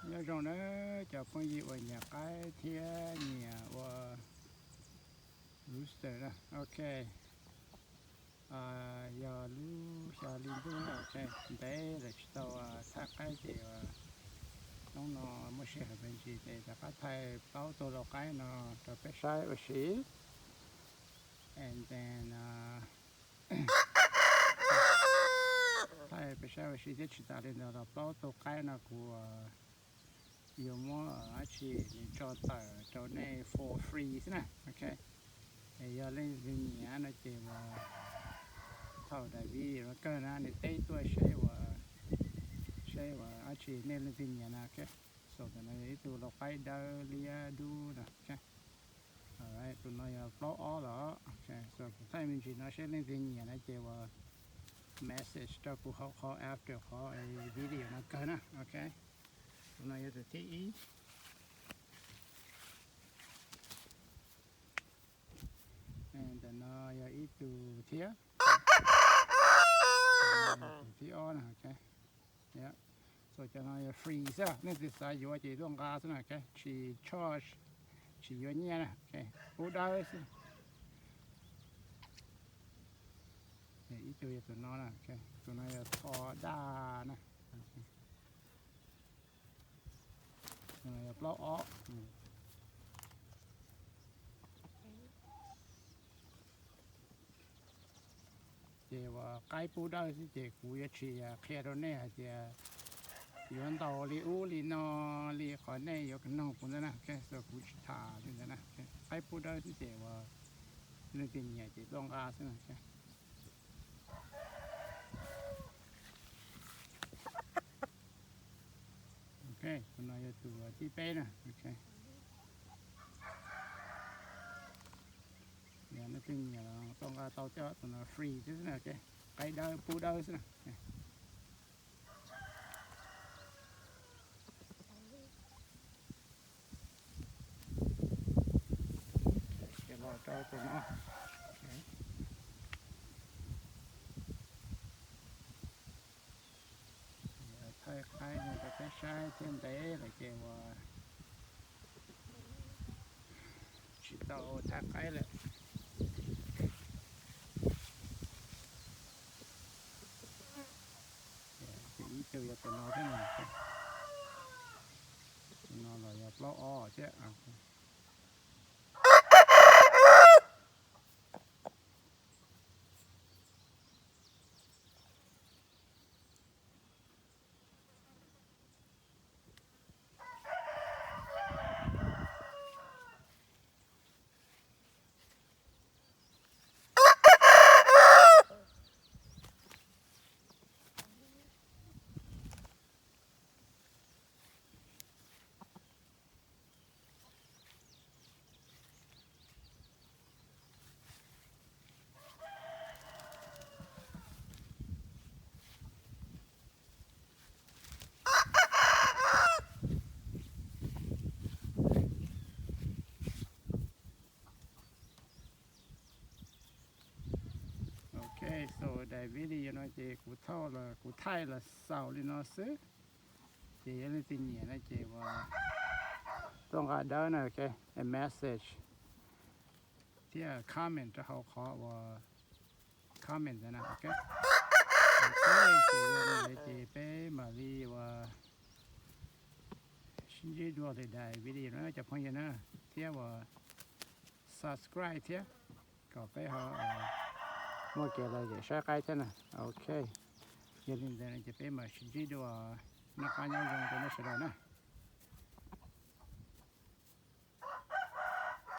Nyob zoo na cov phooj ywg uas nyiam qaib thiab nyiam ua rooster na. Ok, yog lub xya hli ntuj, ok, ntev lawm tsis tau thaij qaib ces hnub no muaj sij hawm me ntsis ces rov qab thaij plaub tug lau qaib no rau peb saib ua si. And then thaij peb saib ua si thiab tsis tas li ntawd los plaub tug qaib no kuv yuav muab dab tsi nws tso tawm rau nej for free xwb na. Ok, es yog leej twg nyiam no ces uas thaum daim video no kawg na nws teb tuaj seb uas, seb uas dab tsi nej leej twg nyiam na. Ok, so ntawm no yog ib tug lau qaib dawb liab dub na. Ok, tus no yog plaub ob los. Ok, so kuv thaij me ntsis no seb leej twg nyiam na ces uas message rau kuv hauv qhov after qhov video no kawg na. Ok, tus no yog tus thib ib. Ntawm no yog ib tug thiab. Tus thib ob na. Ok, so cov no yog free xwb, leej twg xav yuav ces tuaj nqa xwb na. Ok, tsis charge, tsis yuav nyiaj na. Ok, pub dawb xwb. Ib tug yog tus no na. Ok, tus no yog tho daj na. Tus no yog plaub ob. Ces uas qaib pub dawb xwb ces kuv yuav tsis qhia rau nej hais tias yuav ntaus li ub li no li qhov nej yuav noog kuv ntawd na. Ok, so kuv tsis tham li ntawd na. Qaib pub dawb xwb ces uas leej twg nyiam ces tuaj nqa xwb na. Ok, tus no yog tus thib peb na. Ok, yog leej twg nyiam los tuaj nqa tau thiab, tus no free xwb na. Ok, qaib dawb pub dawb xwb na. Ces los rau tus no. Thaij qaib no rau peb saib thiab, ntev lawm ces uas tsis tau thaij qaib lawm. Ces ib tug yog tus no thiab no. Tus no los yog plaub ob thiab. Ok, so daim video no ces kuv thauj los kuv thaij los xaus li no xwb. Ces yog leej twg nyiam no ces uas tuaj nqa dawb na. Ok, message thiab comment rau hauv qhov uas comment ntawd na. Ok, ces yog li ntawd ces peb mam li uas sib ntsib dua lwm daim video no cov phooj ywg na, thiab uas subscribe thiab kom peb ho muaj kev lom zem saib qaib thiab na. Ok, yog li ntawd ces peb mam sib ntsib dua, noj qab nyob zoo rau nej sawv daws na.